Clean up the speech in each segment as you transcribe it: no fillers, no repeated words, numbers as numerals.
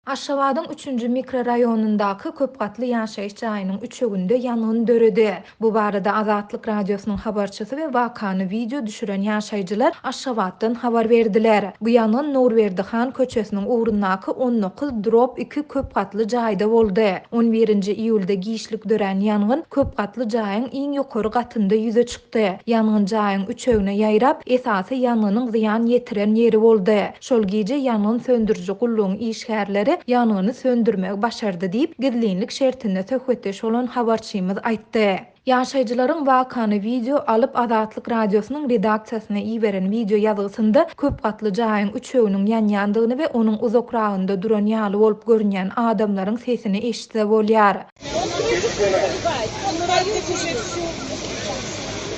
Aşgabadyň üçünji mikroraýonyndaky köp gatly ýaşaýyş jaýynyň üçeginde ýangyn döredi. Bu barada Azatlyk Radiosynyň habarçysy we wakany wideo düşüren ýaşaýjylar Aşgabatdan habar berdiler. Bu ýangyn Nurberdi han köçesiniň ugrundaky 19 drob iki köp gatly jaýda boldy. On birinji iýulda giçlik dörän ýangyn köp gatly jaýyň iň ýokary gatynda ýüze çykdy. Ýangyn jaýyň üçegine ýaýrap, esasy ýangynyň zyýan ýetiren ýeri boldy. Şol gije ýangyn söndüriji gullugyň işgärleri ýangyny söndürmegi başardy diýip, gizlinlik şertinde söhbetdeş bolan habarçymyz aýtdy. Ýaşaýjylaryň wakany wideo alyp Azatlyk Radiosynyň redaksiýasyna iberen wideo ýazgysynda köp gatly jaýyň üçeginiň ýanýandygyny we onuň uzakragynda duran ýaly bolup görünýän adamlaryň sesini eşitse bolýar.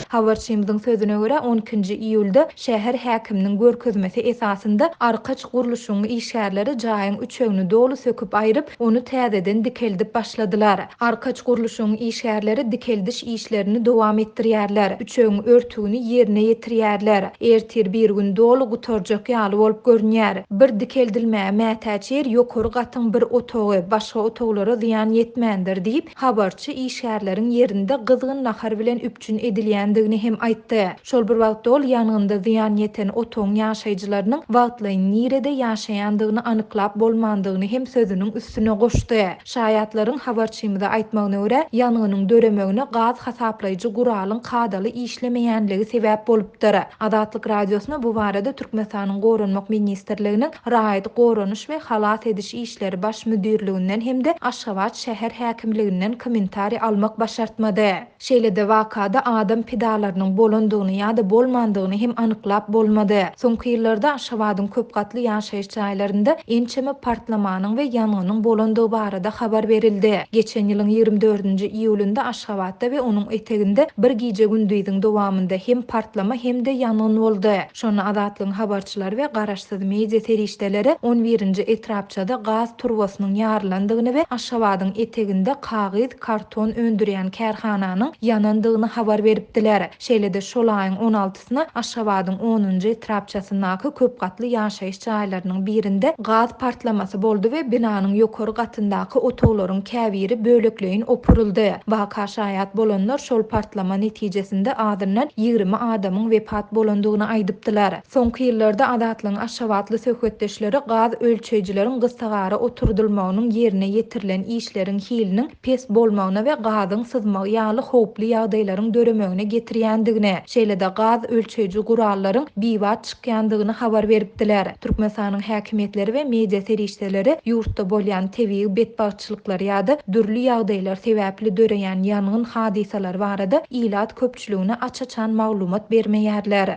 Habarçymyzyň sözüne görä, on ikinji iýulda şäher häkiminiň görkezmesi esasynda Arkaç gurluşygyň işgärleri jaýyň üçegini doly söküp aýryp, ony täzeden dikeldip başladylar. Arkaç gurluşygyň işgärleri dikeldiş işlerini dowam etdirýärler, üçegiň örtügini ýerine ýetirýärler. Ertir-birigün doly gutarjak ýaly bolup görünýär. Bir dikeldilmäge mätäç ýer ýokary gatyň bir otagy, başga otaglara zyýan ýetmändir diýip, habarçy işgärleriň ýerinde gyzgyn nahar bilen üpjün edilýändigini hem aýtdy. Şol bir wagtda ol ýangynda zyýan ýeten otagyň ýaşaýjylarynyň wagtlaýyn nirede ýaşaýandygyny anyklap bolmandygyny hem sözüniň üstüne goşdy. Şaýatlaryň habarçymyza aýtmagyna görä, ýangynyň döremegine gaz hasaplaýjy guralyň kadaly işlemeýänligi sebäp bolupdyr. Azatlyk Radiosyna bu barada Türkmenistanyň Goranmak ministrliginiň Raýat goranyş we halas ediş işleri baş müdirliginden hem-de Aşgabat şäher häkimliginden kommentariý almak başartmady. Şeýle-de wakada adam pidalarynyň bolandygyny ýa-da bolmandygyny hem anyklap bolmady. Soňky ýyllarda Aşgabadyň köp gatly ýaşaýyş jaýlarynda ençeme partlamanyň we ýangynyň bolandygy barada habar berildi. Geçen ýylyň 24-nji iýulynda Aşgabatda we onuň eteginde bir gije-gündiziň dowamynda hem partlama hem-de ýangyn boldy. Şonda Azatlygyň habarçylary we garaşsyz media serişdeleri on birinji etrapçada gaz turbasynyň ýarylandygyny we Aşgabadyň eteginde kagyz, karton öndürýän kärhananyň ýanandygyny habar beripdiler. Şeýle-de şol aýyň on altysyna Aşgabadyň onunjy etrapçasyndaky köp gatly ýaşaýyş jaýlarynyň birinde gaz partlamasy boldy we binanyň ýokary gatyndaky otaglaryň käbiri bölekleýin opuryldy. Waka şaýat bolanlar şol partlama netijesinde azyndan 20 adamyň wepat bolandygyny aýdypdylar. Soňky ýyllarda Azatlygyň aşgabatly söhbetdeşleri gaz ölçeýjileriň gyssagara oturdylmagynyň ýerine ýetirilen işleriň hiliniň pes bolmagyna we gazyň syzmagy ýaly howply ýagdaýlaryň döremegine getirýändigini, şeýle-de gaz ölçeýji gurallaryň bibat çykýandygyny habar beripdiler. Türkmenistanyň häkimiýetleri we media serişdeleri ýurtda bolýan tebigy betbagtçylyklar ýa-da dürli ýagdaýlar sebäpli döreýän ýangyn hadysalary barada ilat köpçüligine aç-açan maglumat bermeýärler.